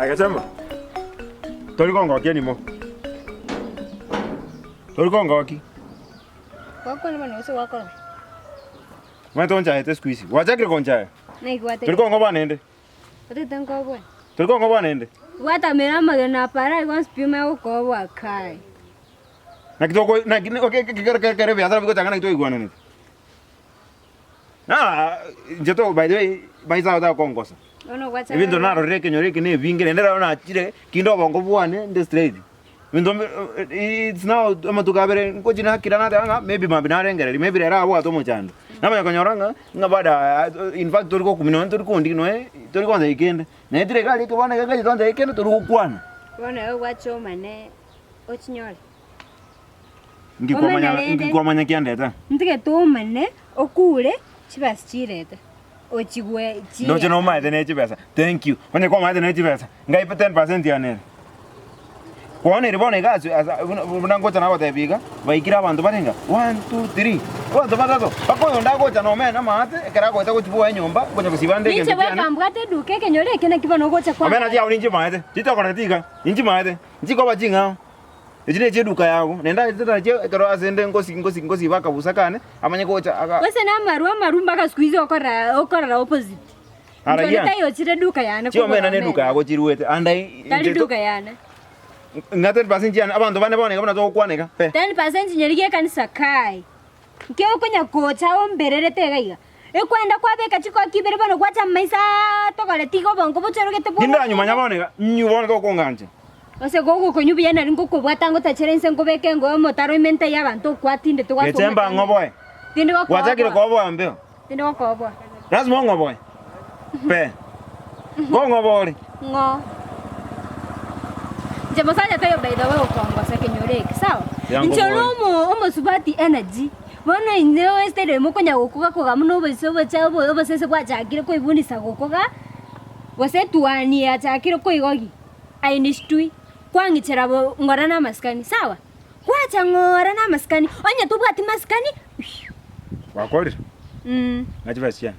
Agachama, tori kongokia nimo? Tori kongoki? Gwakwana bono gose gwakora? Omanyete onchaete siku hizi, gwachakire konchaya? Naki gwatagete? Tori kongoboa naende? Otagete nkoboe? Tori kongoboa naende? Gwatamera amagena apara igo onsi pi omanye gokoboa kai. Naki toko naki ekero ebiasara bigochaka naki twaigwananete? Ah, inche to by the way, maiso ao takongosa. Bono gwacha Ebinto narorire ekenyoro eke na ebinge naende rero nachire kinde obongo bwane nde straight. Ebinto mbi it's now amatuko abere ngochi nakira nateba ng'a maybe mambia narengereria maybe rero abwate omochando. Namanya konyora ng'a ng'a bado in fact tori gokumia nonye tori kondigia nonye tori gontebi kende. Naetire iga aria eke bono iga ngacha tontebi kende tori gokwana. Bono igo gwacha omane ochinyore. Inki kwamanya Omanye rende. inki kwamanya kiandeta? Ntige omane okure chibesa chirete ochigwe chi Ndoche nomaete ne chibesa. Thank you. Onye kwamaete ne chibesa, ngaipe 10% yane ere. Bono ere bono iga ase asa buna buna ngocha nagotebia iga, baikire abanto bare nga one, two, three, abanto batato, mpaka oyonde agocha nomene amaate, ekero agoeta gochia bwoye nyomba, ngocha gosiba ande Ninche egento kiane. bweka mbwate eduka ekenyoro eke naki bono ogocha Omena kwang'aa. chiao ninche maete, chitokoreti iga, inche maete, nchikoba ching'ao. Echi nechi eduka yago, naende aye totachia ekero ase nde ngosi ngosi ngosiba akabusa kane, amanye gocha aga. Gose namarwa amaru mpaka siku hizi okorora okorora opposite. Ara Inche yeah. onde tayochire eduka yane Chiomena kogora ne eduka omena. yago chiruete and I Tari inche to duka yane. ng'a 10% yane abanto bane bono iga buna togokwana iga pe. 10% nyerigie ekanisa kai. Nki okonya gocha ombererete iga iga. Ekwenda kwabeka chikoki ibere bono gwacha amaiso aa togoreti iga obongo bochorogete bwono. Nindanyumanya bono iga, nywe bono tokongancha. Gose gogokonywa buya nari ngokobwata ngotachere inse nkobeke engoe omotaro ime ntaiyo abanto okwa tindete gwaswa Gechemba omochando. ng'oboe. Tindi Gwachakire gokoboa. koboa mbeo. Tindi gokoboa. Lazima ong'oboe. Pe. Nkong'oboa ore. Ng'o. Inche mosacha taiyo by the way okongosa ekenyoro eke sawa. Ya Inche ngoboe. ore omo omosubati energy. Bono inwe instead mokonya gokoga koga buna obosio obocha obosese bwachakire koibundisa gokoga, gose etuani yachakire koigogi, aye nishtui, kwang'ichera bo ng'ora na amasikani sawa, gwacha ng'ora na amasikani, onye tobwati masikani Gwakorire? Mh. Ng'a chibesa chiane.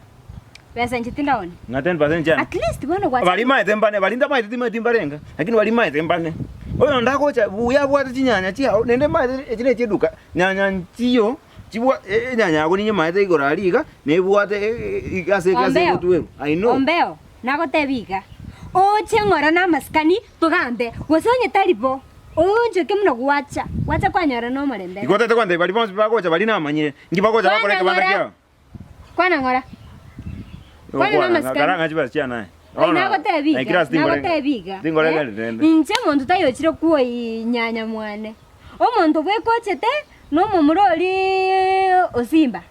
Besa inche tindaoni. Ng'a 10% chiane. At least bono gwacha. Baria maete mbane, baria ntamaete timaeti mbarenga, lakini baria maete mbane. Oyonde agocha buya abwate chinyanya chiao, naende maete echi ne chieduka, nyanya nchiyo, chibwa enyanya yago ninyemaete igoro aria iga, nebwate ase ase Ombeo, egotwerwa, I know. Ombeo, nagotebia iga, oche ng'ora namasikani togambe, gose onye tari bo, oonchoke buna gwacha, gwacha kwanyora nomorembe. Igo otete gontebia baria bonsi bagocha baria namanyire, nki bagocha bakora Kwana ekebanda ng'ora. kiao? Kwana ng'ora. Kwana namasikani. Kara ng'a chibesa chiane aye. Ai nagotebi iga, nagotebi iga. Tingoregereri rende. Inche omonto tayochire kwoinyanya mwane. Omonto bwekochete nomomura oria osimba.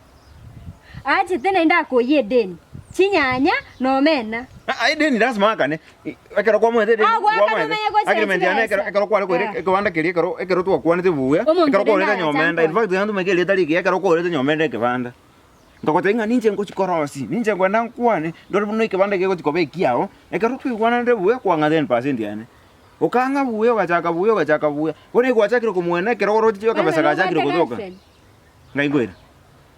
Achete naende akoyia edeni, chinyanya na omena. Ah, edeni lazima oakane. Ekero kwamoete edeni, Ah, goakana kwamoete. omanye gochia Agreement yane ekero chibesa. ekero kware koira Eh. ekebanda keria ekero ekero twakwanete buya, Omonto ekero rende kwaorete agacha nyomenda, in nkore. fact ntomanyete erieta rigiya ekero kwaorete nyomenda ekebanda. Nkagotebia ng'a ninche ngochi korosia, ninche nkoenda nkwane, ndore buna ekebanda kegochi koba ekiao, ekero twaigwananire buya kwang'a 10% yane. Okang'a buya ogachaka buya ogachaka buya, bono egwachakire komwena ekero oroche akabesa Bono gachakire nobwate gotoka. girlfriend? Ng'ai nkoira?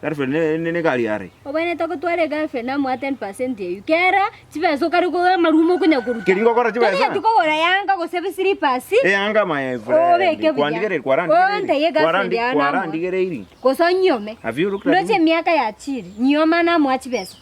Girlfriend ne ne negari yare. Obwenerete gotwara egirlfriend amoa 10% eyio. Kera chibesa okare koa amarumo okonya koruta. Keri ngokora chibesa? Tonyeti kogora yanga gose slippers. Eyanga my friend. Obeke buya. Kwandigereiri kwarandigereiri. Ontebie egirlfriend Kwarandi yane amoa. kwarandigereiri. Gose onyiome. Have you looked at Ndoche me? emiaka yachire, nyioma namoa chibesa.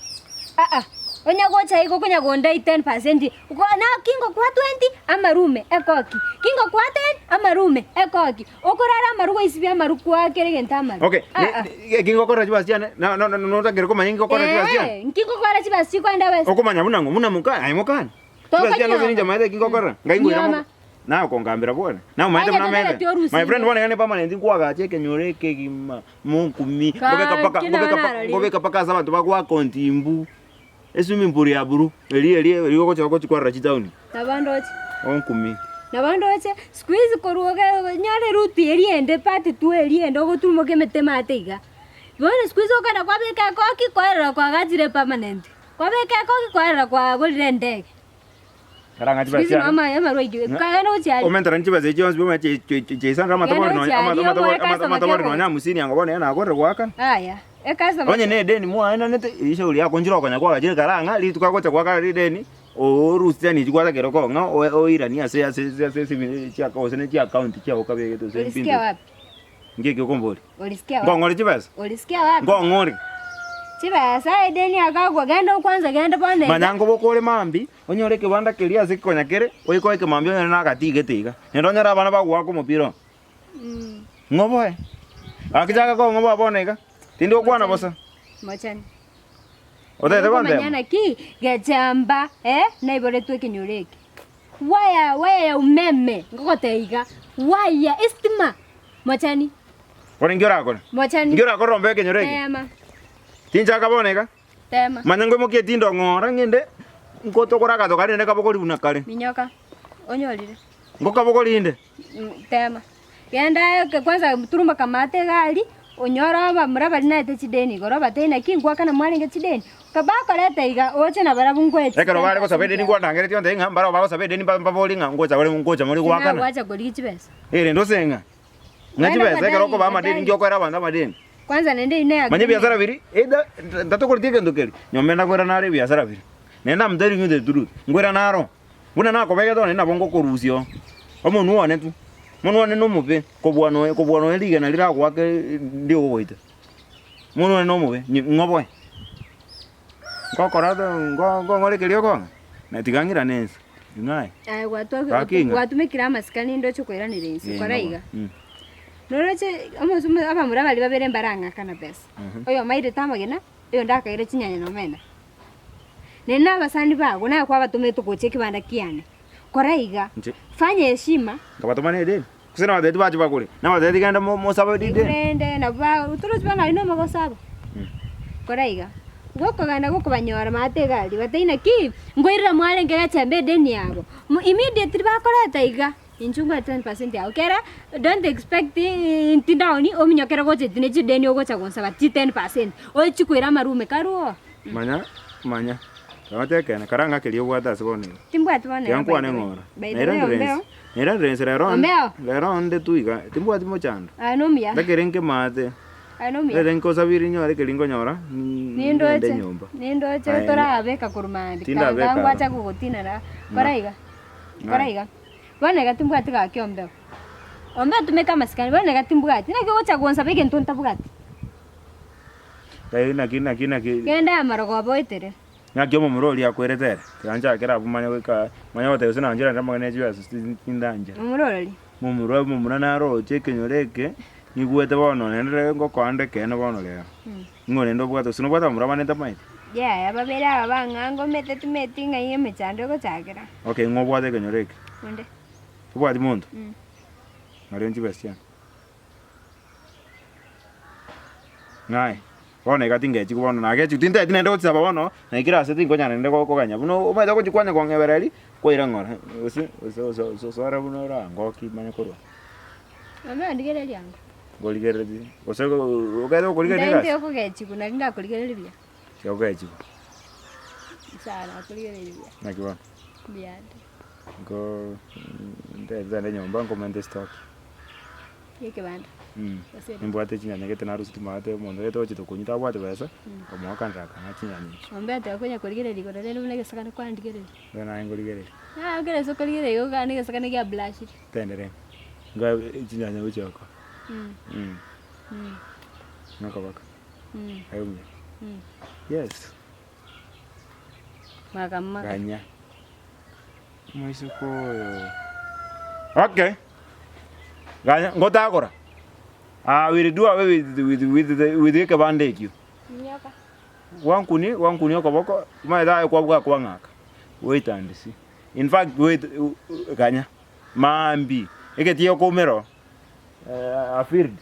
Aa, onya gocha igo okonya kondai 10% naki ngokoa 20 amarume ekoki, ki ngokoa 10 amarume ekoki. Okorara amaru gwaisibia amaru kwaa kera egento amaru. Okay, Aa. eki ngokora chibesa chiane, na- na- na- notakire komanya ngokora chibesa chiane? Ee, nki ngokora chibesa chikoenda besa? Okomanya buna ng'o, buna moka, aye mokani. Chibesa chiane ase ninche maete eki ngokora, ngai nkoira Nyioma. moka. Naye okongambera bwana. Naye omaete Onye buna mete. totabeti orusia My friend ime. bono iga ne permanent nkwagacha ekenyoro ekegima, mokumi, ngobeka paka Gaki ngobeka nabo paka narorire. ngobeka paka ase abanto bagoaka ontimbu. Eswimming pool ya blue, eria eria eria ogocha gochi kwarora chitaoni. Nabo ndoche. Onkumi. Nabo ndoche, siku hizi korwa oge nyore eruti eria ende part two eria ende ogotumoka emeteme ate iga. Bono siku hizi okogenda kwabeka ekoki kwarora kwagachire permanent, kwabeka ekoki kwarora kwagorire endege. Karang'a Siku chibesa hizi chiane. mama amarwa aikire, kagenda gochia aria. Omenteranie chibesa echi chionsi pi omanye chiaisana amatabori Genda nonya gochia aria, amatabori omoe customer amatabori care nonya hamsini ango bono ere nagorire goakana. Aya, ecustomer Onye ne edeni mwaenanete, rishauri yako nchire okonya kwagachire karang'a, rituko agocha goakana rideni. Orusie chani echio gwata kero kong'a oe oiranie ase ase ase esimi chia gose ne chiakaunti chiago okabegete gose Ulisikia ebinto. wapi? Nki eki okomboria? Ulisikia wapi? Nkong'ore chibesa? Ulisikia wapi? Nkong'ore? Chibesa edeni akagwa genda okwanza genda bono iga. Manya nkoboka ore mambia, onyore ekebanda keria ase konya kere, oike ekemambia onyore na agatii gete iga. Naende onyore abana bagoaka omopira oo. Ng'oboe. Gaki chaka kong'oboa bono iga, tindi gokwana bosa. Mochani. Otagete Okomanya gontema? naki gechamba eh, naiboretwe ekenyoro eke. Waya waya ya umeme ngogotebia iga, waya estima mochani Bono inki orakore? mochani Inki orakore rombe ekenyoro eke? tema Tinchaka bono iga? tema Manya nkoimokie etindo ng'ora ng'ende nkotokore agato karia naende kabogori buna kare. minyoka onyorire Ngokabogori inde. Tema, genda aye kwanza turuma kamate egari, onyore abamura baria naete chideni igoro obatebie naki nkwakana mwarenge chideni, bakoreta iga oche nabarabwo nkoe Ekero bare gosaba edeni nkwandangeretie ontebie ng'a mbarabwo bagosaba edeni mba mbabori ng'a ngocha bare ngocha more goakana. Tinagoacha korigia chibesa. Eh rende ose ng'a ng'a Genda chibesa ekero kwadai, okoba amadeni kwadai. nki okoera abanto amadeni. Kwanza naende eyio ne Manya ebiasara agreement. biria either ntatokoreti egento keria, nyomba ndakoira naro ebiasara biria. Naende am telling you the truth, nkoira naro. Buna nakobegete one nabo ngokorusia oo, omonwa one tu, omonwa one nomobe kobua noe kobua noe rigena riragoake ndiogogoita. Omonwa one nomobe nyi ng'oboe. Ngokora to ngo nkong'ora ekeria okong'a, na tiga ng'irane ense, ing'aye. Aye gwatwa Gaki ing'a. gwatumekire amasikani ndoche koiranera ense, Eh, kora nabo. iga. Mm. Noroche omosumo abamura baria babere mbarang'akana besa, oyomo airete amagena, oyonde akaira chinyanya na omena. Nere na abasani bago naye kwabatomete gocha ekebanda kiane. Kora iga, Inche. fanya heshima. Nkabatoma na edeni, gose nabatebi tibache bagore, nabatebi genda mo- mosabe rideni. Rende nabo ba torochi bono aria nomogosaba. Kora iga, gokogenda gokobanyora maate iga aria, batebie naki, nkoirera mwarenge gechembe edeni yabo. Mo immediately bakoreta iga, inche ngoe 10% yago, kera don't expect ntindaoni ominyokere gocha eti ne chideni ogocha gonsaba chi 10%, ochi koira amarume karwo. Manya, manya, togote ekeene, kara ng'a keria obwate ase bono iga. Timbwati bono Tiga iga by nkwane the way. ng'ora. By the way Nairanire ombeo. ense, nairanire ense rero onde, Ombeo. rero onde tu iga, timbwati mochando. Aye nomuya. Ndakere nkemate, Aye nomuya. ndakere nkosabiri nyore keria nkonyora, ngende Nindoche, nyomba. nindoche Aye, torabeka korwa maambia, Tindabeka kanga ngwacha aro. gogotinera, kora iga, kora Ng'ai. iga. Bono iga timbwati gaki ombeo. Ombeo tumeka amasikani, bono iga timbwati, naki ogocha gonsaba egento ntabwati. Naki naki naki naki. Genda amarogoba oetere. Naki omomura oria akwerete ere, tiga nchakere abwo manye goika manye goteba gose nanchera nde amang'ana ya chibesa gose tindanchera. Momura orori? Momura omomura naroche ekenyoro eke, nigwete bono naende rero ngokoa nde ekeene bono rero. Ng'o rende obwate gose nobwate abamura bande ntamaeti? Yaya babere aba bang'angomete timeti ng'ai emechando egochakera. Okay, ng'o obwate ekenyoro eke? Onde. Tobwati monto? Ng'aria chibesa chiane. Ng'ai, bono iga tingechigwa bono nagechigwa tintageti naende gochisaba bono, naikire ase tinkonyara naende koganya buna omanyete ogochikwania kong'ebereria, kwaira ng'ora gose gose gose gose osore buna orangoki manye korwa. Mama ondigereria ango. Nkorigereretie, gose okere okorigereria Ntaete egasi? okogechigwa nari ndakorigereria buya. Tiga okogechigwa. Sawa nakorigereria buya. Naki bono? Mbuyande. Nkoo ntagete togende nyomba nkomente stock. Y'ekebanda. Gose ere. Nimbwate chinyanya gete narusetie maate omonto gete ogochia tokonywa tabwati besa, nkamoakanera akang'a chinyanya echio. Ombe ateba konya korigereria igoro rende buna egesagane kwandigereria. Bono naye nkorigereria. Ah ekero ase okorigereria igo okogana egesagane gia blushire. Tenderere, nga chinyanya gochia oko. Nokoboko. Aye omuya. Yes. Maka maka. Ganya. Omoiseke oyo. Okay. Ganya ngotagora. I will do away with, with, with, the, with ekebanda ekio. Minyoka. Gwankuni, gwankuni okoboko, omanyete aye kwabua kwang'aka. Wait and see. In fact, wait, ganya. Maambi, egetie okoumera oo, eh, a field.